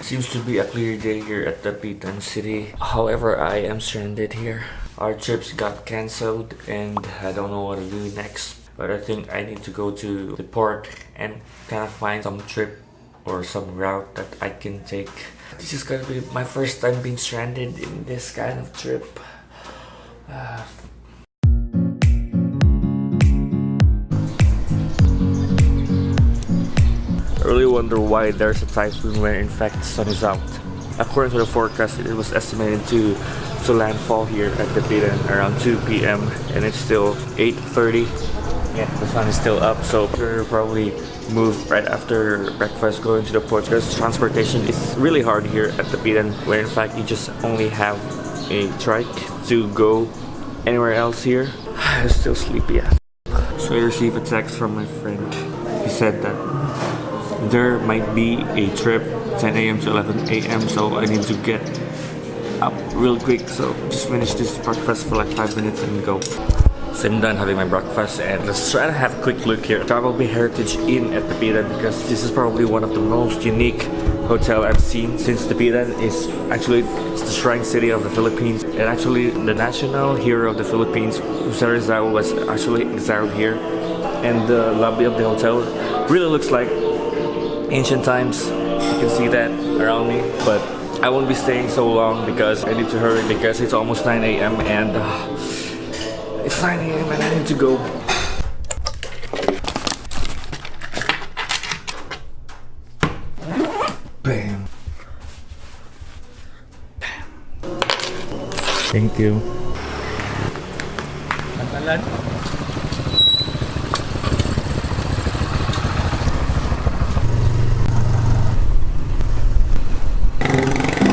Seems to be a clear day here at Dapitan City. However, I am stranded here. Our trips got cancelled and I don't know what to do next. But I think I need to go to the port and kind of find some trip or some route that I can take. This is gonna be my first time being stranded in this kind of trip. I really wonder why there's a typhoon when in fact the sun is out. According to the forecast, it was estimated to landfall here at Dapitan around 2 p.m. and it's still 8:30. Yeah, the sun is still up, so we're probably move right after breakfast, going to the port, because transportation is really hard here at Dapitan, where in fact you just only have a trike to go anywhere else here. I'm still sleepy. So I received a text from my friend. He said that there might be a trip 10 a.m. to 11 a.m. so I need to get up real quick. So just finish this breakfast for like 5 minutes and go. So I'm done having my breakfast and let's try to have a quick look here. Travel Bay Heritage Inn at Dapitan, because this is probably one of the most unique hotel I've seen, since Dapitan is actually, it's the shrine city of the Philippines, and actually the national hero of the Philippines, Jose Rizal, was actually exiled here. And the lobby of the hotel really looks like ancient times. You can see that around me, but I won't be staying so long because I need to hurry, because it's almost 9 a.m. and it's 9 a.m. and I need to go. Bam. Bam. Thank you. Pantalan.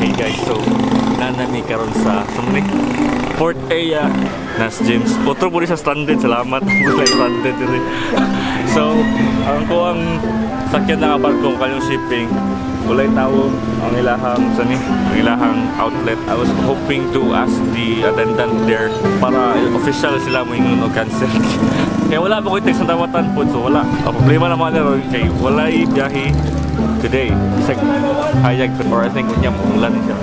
Hey guys, so nanami karon sa Sumnik Port Aya Nas James. Otro po sa stranded, salamat. Wala stranded diri. So, ang kuang sakyan na nga barko kanyang shipping. Walay tawo ang ilahang sani, ang ilahang outlet. I was hoping to ask the attendant there para official sila mo ingon og cancel. Kaya wala pa ko text na tawatan po, so wala. Ang problema naman na ron kay walay biyahe today. Bisag hayag or I think unya mo ulan siya.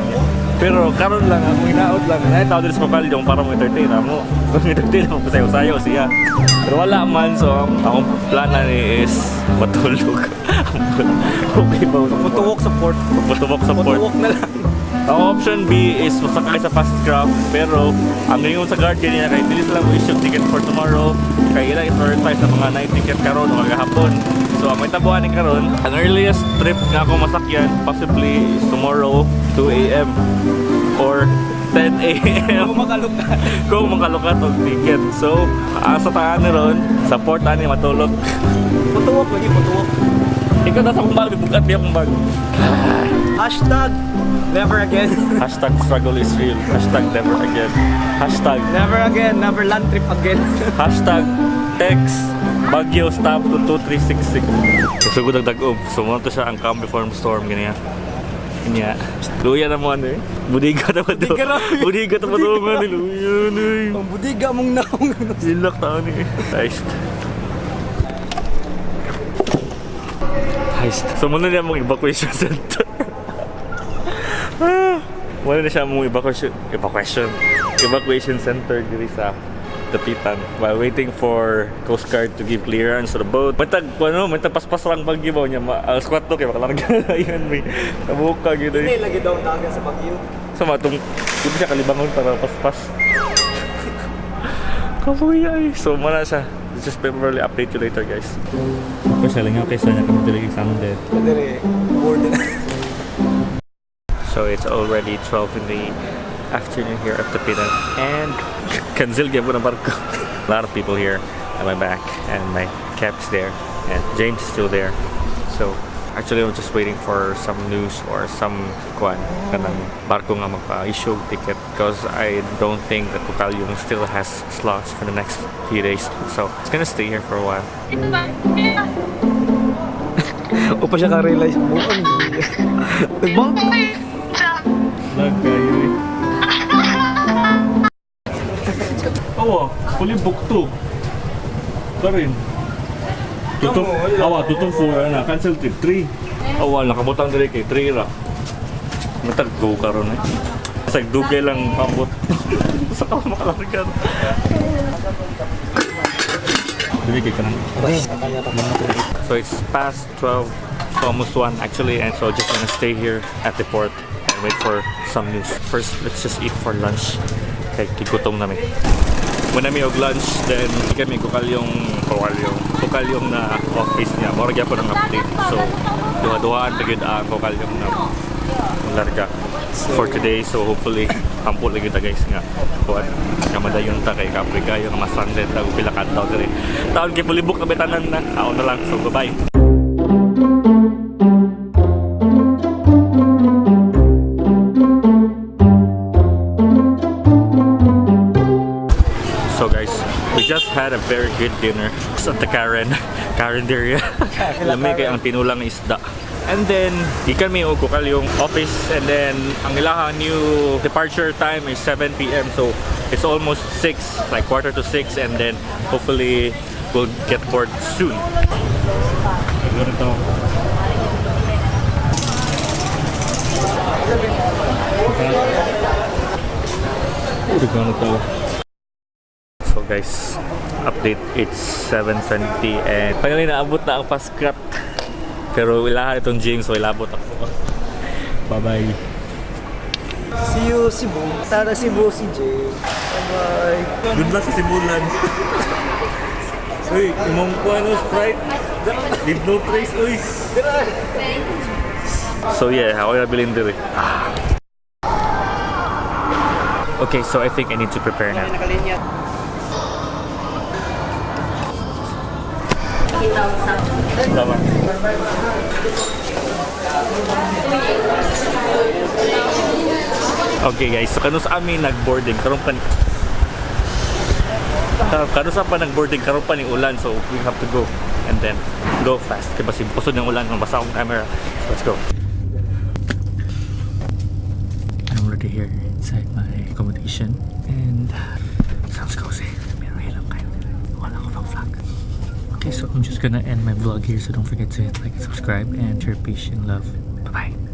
Pero karon lang ako hinaot lang. Nay tao diri sa Kalyong para mo entertain amo. Kung entertain mo sayo-sayo siya. Pero wala man, so ang akong plana ni is matulog. Okay ba? Putuwok sa port. Putuwok sa port. Putuwok na lang. Ang option B is masakay sa fast craft, pero ang ingon sa guard niya kay dili sila mo issue ticket for tomorrow kay ilang i-prioritize sa mga night ticket karon o kagahapon. So ang may tabuan ni karon, ang earliest trip nga ako masakyan possibly is tomorrow 2 a.m. or 10 a.m. Kung makaluka. Kung makalukat og ticket. So asa ta ani ron sa port ani matulog. Putuwok lagi, putuwok. Ikaw na sa akong bag, bugat niya akong bag. #NeverAgain. #Struggle is real. #Never again. Hashtag Never again, never land trip again. #Text Baguio stop to 2366. Sugod ang dag-ob. So mo to siya ang calm before storm ganyan. Kanya. Luya na mo ano eh. Budiga na ba to? Budiga na. Budiga na ba to? Nga ni Luya na eh. Ang budiga mong naong. Silak tao ni. Heist. Heist. So muna niya mong evacuation center. Muna na siya mong evacuation center diri sa Dapitan while waiting for Coast Guard to give clearance to the boat. Matag ano, matag paspas lang bagyo ba niya, alas 4 kay makalarga na yan may kabuka gyud Hindi eh. lagi daw ang dagan sa Baguio. So matong di siya kalibangon para paspas. Kabuya eh. So muna siya. Just probably update you later, guys. Ako siya lang okay sa niya kami dili Sunday. Dire, board na. So it's already 12 in the afternoon here at Dapitan and cancel gyud po ng barko. A lot of people here at my back and my cap's there and James is still there. So actually I'm just waiting for some news or some kuan kanang barko nga magpa-issue og ticket because I don't think that Pucalyong still has slots for the next few days. So it's gonna stay here for a while. O pa siya ka-realize. Bukan. Nagbang. Vlog kayo eh. Oo, fully booked to. Karin. Tutong, awa, tutong 4 na. Cancel trip 3. Awa, nakabutang diri kay 3 ra. Matag go karon eh. Sa dugay lang pambot. Sa ka makalarga. Dili kay kanang. So it's past 12, almost 1 actually, and so just gonna stay here at the port and wait for some news. First, let's just eat for lunch. Kay kigutom na mi. Muna mi og lunch, then kami kukalyong na office niya. Mora gyapon ang update. So duha-duhaan pa gyud ang kukalyong na larga for today. So hopefully ampo lagi ta, guys, nga kuan nga madayon ta kay kapoy kayo nga ma-stranded ta og pila ka adlaw diri. Taon kay fully book na tanan na. Ako na lang. So bye bye. So guys, we just had a very good dinner sa the Karen Carinderia. Lami kay ang tinulang isda. And then, gikan mi og yung office and then ang ilahang new departure time is 7 p.m. So it's almost 6, like quarter to 6, and then hopefully we'll get board soon. Ganito. Ganito. So guys, update, it's 7:20 and finally naabot na ang fast craft. Pero ilahan itong James, so ilabot ako. Bye-bye. See you, Cebu. Tara, Cebu, si Jay. Bye-bye. Good luck sa Sibulan. Uy, imong kuha no, Sprite. Leave no trace, uy. So yeah, ako yung nabilin diri. Ah. Okay, so I think I need to prepare now. Tama. Okay guys, so kanus amin nag-boarding karon sa pa nag-boarding karon pa ni ulan, so we have to go and then go fast kay basig pusod ng ulan, mabasa akong camera. So let's go. I'm already here inside my accommodation and sounds cozy. Pero lang kayo. Wala ko pang vlog. Okay, so I'm just gonna end my vlog here, so don't forget to hit like and subscribe and share peace and love. Bye-bye.